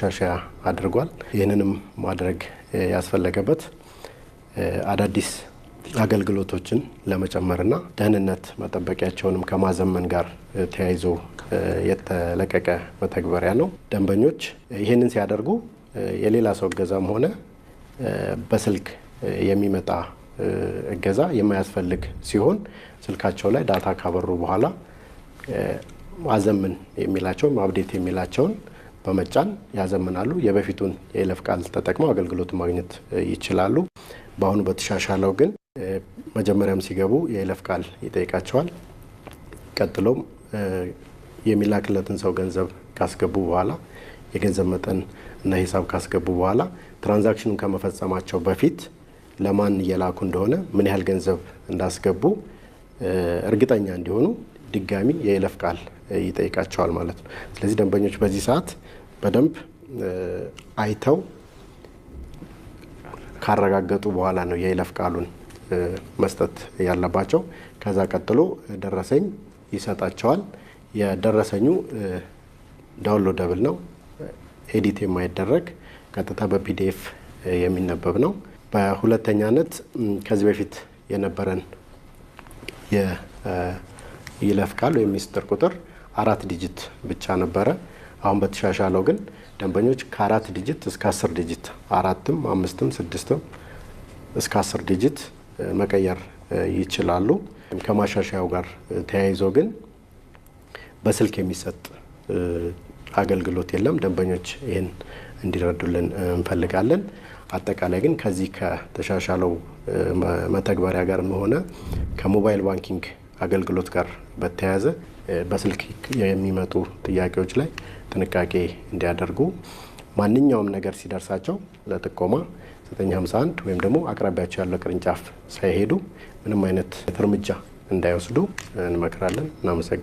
ማሻሻያ አድርጓል። ይህንንም ማድረግ ያስፈለገበት አዳዲስ አገልግሎቶችን ለመጨመርና ደህንነት መጠበቂያቸውንም ከማዘመን ጋር ተያይዞ የተለቀቀ መተግበሪያ ነው። ደንበኞች ይህንን ሲያደርጉ የሌላ ሰው እገዛም ሆነ በስልክ የሚመጣ እገዛ የማያስፈልግ ሲሆን፣ ስልካቸው ላይ data ካበሩ በኋላ አዘምን የሚላቸውን፣ update የሚላቸውን በመጫን ያዘምናሉ። የበፊቱን የይለፍ ቃል ተጠቅመው አገልግሎቱን ማግኘት ይችላሉ። በአሁኑ በተሻሻለው ግን መጀመሪያም ሲገቡ የይለፍ ቃል ይጠይቃቸዋል። ቀጥሎም የሚላክለትን ሰው ገንዘብ ካስገቡ በኋላ፣ የገንዘብ መጠን እና ሂሳብ ካስገቡ በኋላ፣ transaction ኑን ከመፈጸማቸው በፊት ለማን እየላኩ እንደሆነ፣ ምን ያህል ገንዘብ እንዳስገቡ እርግጠኛ እንዲሆኑ ድጋሚ የይለፍ ቃል ይጠይቃቸዋል ማለት ነው። ስለዚህ ደንበኞች በዚህ ሰዓት በደንብ አይተው ካረጋገጡ በኋላ ነው የይለፍ ቃሉን መስጠት ያለባቸው። ከዛ ቀጥሎ ደረሰኝ ይሰጣቸዋል። የደረሰኙ downloadable ነው፣ edit የማይደረግ፣ ቀጥታ በ PDF የሚነበብ ነው። በሁለተኛነት ከዚህ በፊት የነበረን የይለፍ ቃል ወይም ሚስጥር ቁጥር 4 digit ብቻ ነበረ። አሁን በተሻሻለው ግን ደንበኞች ከ4 digit እስከ 10 digit፣ አራትም አምስትም ስድስትም እስከ 10 digit መቀየር ይችላሉ። ከማሻሻያው ጋር ተያይዞ ግን በስልክ የሚሰጥ አገልግሎት የለም። ደንበኞች ይህን እንዲረዱልን እንፈልጋለን። አጠቃላይ ግን ከዚህ ከተሻሻለው መተግበሪያ ጋርም ሆነ ከ mobile banking አገልግሎት ጋር በተያያዘ በስልክ የሚመጡ ጥያቄዎች ላይ ጥንቃቄ እንዲያደርጉ፣ ማንኛውም ነገር ሲደርሳቸው ለጥቆማ 951 ወይም ደግሞ አቅራቢያቸው ያለው ቅርንጫፍ ሳይሄዱ ምንም አይነት እርምጃ እንዳይወስዱ እንመክራለን። እናመሰግናለን።